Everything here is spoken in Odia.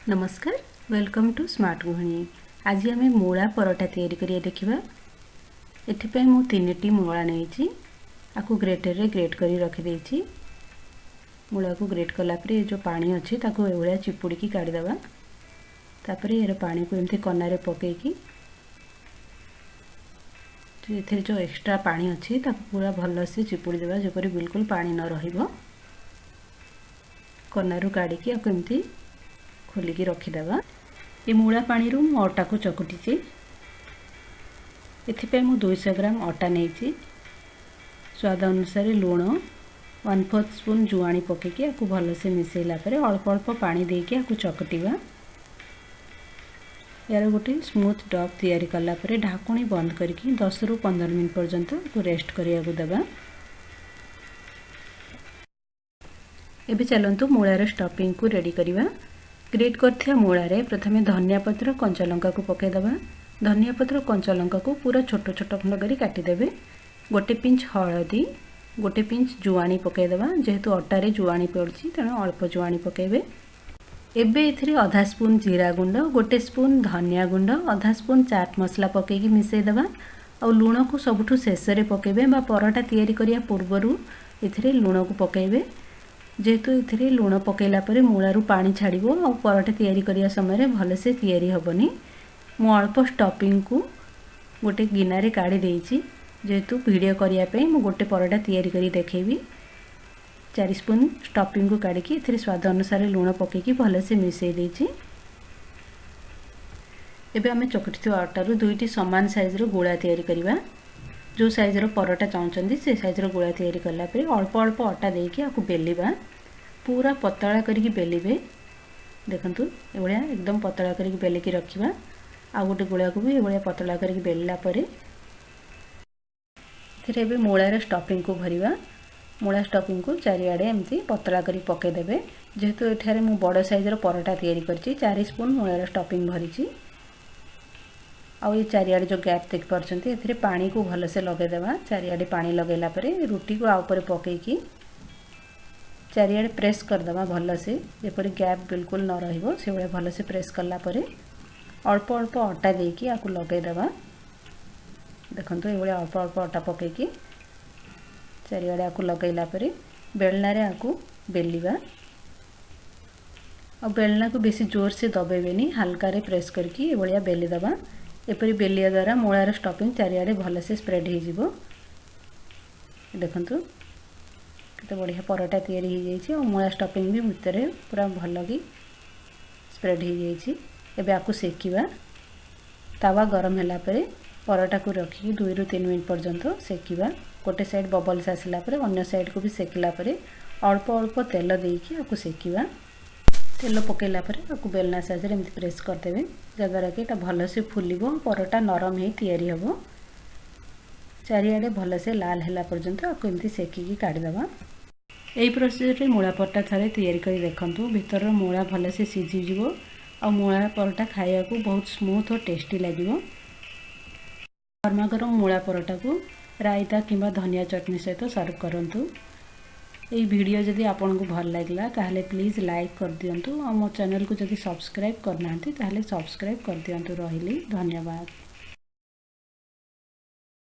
ନମସ୍କାର, welcome to smart ଗୃହିଣୀ। ଆଜି ଆମେ ମୂଳା ପରଟା ତିଆରି କରିବା ଦେଖିବା। ଏଥିପାଇଁ ମୁଁ ତିନିଟି ମୂଳା ନେଇଛି। ଆକୁ ଗ୍ରେଟରରେ ଗ୍ରେଟ୍ କରି ରଖିଦେଇଛି। ମୂଳାକୁ ଗ୍ରେଟ୍ କଲା ପରେ ଏ ଯେଉଁ ପାଣି ଅଛି, ତାକୁ ଏଭଳିଆ ଚିପୁଡ଼ିକି କାଢ଼ିଦେବା। ତାପରେ ଏର ପାଣିକୁ ଏମିତି କନାରେ ପକାଇକି ଏଥିରେ ଯେଉଁ ଏକ୍ସଟ୍ରା ପାଣି ଅଛି, ତାକୁ ପୁରା ଭଲସେ ଚିପୁଡ଼ି ଦେବା, ଯେପରି ବିଲକୁଲ ପାଣି ନ ରହିବ। କନାରୁ କାଢ଼ିକି ଆକୁ ଏମିତି ଖୋଲିକି ରଖିଦେବା। ଏ ମୂଳା ପାଣିରୁ ମୁଁ ଅଟାକୁ ଚକୁଟିଛି। ଏଥିପାଇଁ ମୁଁ 200 ଗ୍ରାମ ଅଟା ନେଇଛି। ସ୍ୱାଦ ଅନୁସାରେ ଲୁଣ, 1/4 ସ୍ପୁନ୍ ଜୁଆଣି ପକାଇକି ଆକୁ ଭଲସେ ମିଶାଇଲା ପରେ ଅଳ୍ପ ଅଳ୍ପ ପାଣି ଦେଇକି ଆକୁ ଚକଟିବା। ଏହାର ଗୋଟେ ସ୍ମୁଥ୍ do ତିଆରି କଲା ପରେ ଢାକୁଣି ବନ୍ଦ କରିକି 10ରୁ 15 ମିନିଟ୍ ପର୍ଯ୍ୟନ୍ତ ଆକୁ ରେଷ୍ଟ କରିବାକୁ ଦେବା। ଏବେ ଚାଲନ୍ତୁ ମୂଳାର ଷ୍ଟଫିଂକୁ ରେଡ଼ି କରିବା। ଗ୍ରେଟ୍ କରିଥିବା ମୂଳାରେ ପ୍ରଥମେ ଧନିଆ ପତ୍ର, କଞ୍ଚା ଲଙ୍କାକୁ ପକାଇଦେବା। ଧନିଆ ପତ୍ର, କଞ୍ଚା ଲଙ୍କାକୁ ପୁରା ଛୋଟ ଛୋଟ ଖଣ୍ଡ କରି କାଟିଦେବେ। ଗୋଟେ ପିଞ୍ଚ ହଳଦୀ, ଗୋଟେ ପିଞ୍ଚ ଜୁଆଣି ପକାଇଦେବା। ଯେହେତୁ ଅଟାରେ ଜୁଆଣି ପଡ଼ୁଛି, ତେଣୁ ଅଳ୍ପ ଜୁଆଣି ପକାଇବେ। ଏବେ ଏଥିରେ ଅଧା ସ୍ପୁନ୍ ଜିରା ଗୁଣ୍ଡ, ଗୋଟେ ସ୍ପୁନ୍ ଧନିଆ ଗୁଣ୍ଡ, ଅଧା ସ୍ପୁନ୍ ଚାଟ୍ ମସଲା ପକାଇକି ମିଶାଇଦେବା। ଆଉ ଲୁଣକୁ ସବୁଠୁ ଶେଷରେ ପକାଇବେ ବା ପରଟା ତିଆରି କରିବା ପୂର୍ବରୁ ଏଥିରେ ଲୁଣକୁ ପକାଇବେ। ଯେହେତୁ ଏଥିରେ ଲୁଣ ପକାଇଲା ପରେ ମୂଳାରୁ ପାଣି ଛାଡ଼ିବ ଆଉ ପରଟା ତିଆରି କରିବା ସମୟରେ ଭଲସେ ତିଆରି ହେବନି। ମୁଁ ଅଳ୍ପ ଷ୍ଟଫିଂକୁ ଗୋଟେ ଗିନାରେ କାଢ଼ି ଦେଇଛି, ଯେହେତୁ ଭିଡ଼ିଓ କରିବା ପାଇଁ ମୁଁ ଗୋଟେ ପରଟା ତିଆରି କରି ଦେଖେଇବି। 4 ସ୍ପୁନ୍ ଷ୍ଟଫିଂକୁ କାଢ଼ିକି ଏଥିରେ ସ୍ୱାଦ ଅନୁସାରେ ଲୁଣ ପକାଇକି ଭଲସେ ମିଶାଇ ଦେଇଛି। ଏବେ ଆମେ ଚକଟିଥିବା ଅଟାରୁ ଦୁଇଟି ସମାନ ସାଇଜ୍ର ଗୁଳା ତିଆରି କରିବା। ଯେଉଁ ସାଇଜ୍ର ପରଟା ଚାହୁଁଛନ୍ତି, ସେ ସାଇଜ୍ର ଗୁଳା ତିଆରି କଲା ପରେ ଅଳ୍ପ ଅଳ୍ପ ଅଟା ଦେଇକି ଆକୁ ବେଲିବା। ପୁରା ପତଳା କରିକି ବେଲିବେ। ଦେଖନ୍ତୁ, ଏଭଳିଆ ଏକଦମ ପତଳା କରିକି ବେଲିକି ରଖିବା। ଆଉ ଗୋଟେ ଗୁଳାକୁ ବି ଏଭଳିଆ ପତଳା କରିକି ବେଲିଲା ପରେ ଏଥିରେ ଏବେ ମୂଳାର ଷ୍ଟଫିଂକୁ ଭରିବା। ମୂଳା ଷ୍ଟଫିଂକୁ ଚାରିଆଡ଼େ ଏମିତି ପତଳା କରି ପକାଇଦେବେ। ଯେହେତୁ ଏଠାରେ ମୁଁ ବଡ଼ ସାଇଜ୍ର ପରଟା ତିଆରି କରିଛି, 4 ସ୍ପୁନ୍ ମୂଳାର ଷ୍ଟଫିଂ ଭରିଛି। ଆଉ ଏ ଚାରିଆଡ଼େ ଯେଉଁ ଗ୍ୟାପ୍ ଦେଖିପାରୁଛନ୍ତି, ଏଥିରେ ପାଣିକୁ ଭଲସେ ଲଗାଇଦେବା। ଚାରିଆଡ଼େ ପାଣି ଲଗାଇଲା ପରେ ରୁଟିକୁ ଆ ଉପରେ ପକାଇକି ଚାରିଆଡ଼େ ପ୍ରେସ୍ କରିଦେବା ଭଲସେ। ଯେପରି ଗ୍ୟାପ୍ ବିଲକୁଲ ନ ରହିବ, ସେଭଳିଆ ଭଲସେ ପ୍ରେସ୍ କଲା ପରେ ଅଳ୍ପ ଅଳ୍ପ ଅଟା ଦେଇକି ଆକୁ ଲଗାଇଦେବା। ଦେଖନ୍ତୁ, ଏଇଭଳିଆ ଅଳ୍ପ ଅଳ୍ପ ଅଟା ପକାଇକି ଚାରିଆଡ଼େ ଆକୁ ଲଗାଇଲା ପରେ ବେଲଣାରେ ଆକୁ ବେଲିବା। ଆଉ ବେଲଣାକୁ ବେଶୀ ଜୋରସେ ଦବେଇବେନି, ହାଲକାରେ ପ୍ରେସ୍ କରିକି ଏଭଳିଆ ବେଲିଦେବା। ଏପରି ବେଲିବା ଦ୍ୱାରା ମୂଳାର ଷ୍ଟଫିଂ ଚାରିଆଡ଼େ ଭଲସେ ସ୍ପ୍ରେଡ୍ ହେଇଯିବ। ଦେଖନ୍ତୁ, କେତେ ବଢ଼ିଆ ପରଟା ତିଆରି ହେଇଯାଇଛି ଆଉ ମୂଳା ଷ୍ଟଫିଂ ବି ଭିତରେ ପୁରା ଭଲକି ସ୍ପ୍ରେଡ୍ ହେଇଯାଇଛି। ଏବେ ଆକୁ ସେକିବା। ତାୱା ଗରମ ହେଲା ପରେ ପରଟାକୁ ରଖିକି 2ରୁ 3 ମିନିଟ୍ ପର୍ଯ୍ୟନ୍ତ ସେକିବା। ଗୋଟେ ସାଇଡ଼୍ ବବଲ୍ସ ଆସିଲା ପରେ ଅନ୍ୟ ସାଇଡ଼୍କୁ ବି ସେକିଲା ପରେ ଅଳ୍ପ ଅଳ୍ପ ତେଲ ଦେଇକି ଆକୁ ସେକିବା। ତେଲ ପକାଇଲା ପରେ ଆକୁ ବେଲଣା ସାହାଯ୍ୟରେ ଏମିତି ପ୍ରେସ୍ କରିଦେବେ, ଯାହାଦ୍ୱାରା କି ଏଇଟା ଭଲସେ ଫୁଲିବ, ପରଟା ନରମ ହେଇ ତିଆରି ହେବ। ଚାରିଆଡ଼େ ଭଲସେ ଲାଲ ହେଲା ପର୍ଯ୍ୟନ୍ତ ଆକୁ ଏମିତି ସେକିକି କାଢ଼ିଦେବା। ଏହି ପ୍ରୋସିଜରରେ ମୂଳା ପରଟା ଥରେ ତିଆରି କରି ଦେଖନ୍ତୁ। ଭିତରର ମୂଳା ଭଲସେ ସିଝିଯିବ ଆଉ ମୂଳା ପରଟା ଖାଇବାକୁ ବହୁତ ସ୍ମୁଥ୍ ଓ ଟେଷ୍ଟି ଲାଗିବ। ଗରମା ଗରମ ମୂଳା ପରଟାକୁ ରାଇତା କିମ୍ବା ଧନିଆ ଚଟଣି ସହିତ ସର୍ଭ କରନ୍ତୁ। ଏଇ ଭିଡ଼ିଓ ଯଦି ଆପଣଙ୍କୁ ଭଲ ଲାଗିଲା, ତାହେଲେ ପ୍ଲିଜ୍ ଲାଇକ୍ କରିଦିଅନ୍ତୁ। ଆଉ ମୋ ଚ୍ୟାନେଲକୁ ଯଦି ସବସ୍କ୍ରାଇବ୍ କରିନାହାନ୍ତି, ତାହେଲେ ସବସ୍କ୍ରାଇବ୍ କରିଦିଅନ୍ତୁ। ରହିଲି, ଧନ୍ୟବାଦ।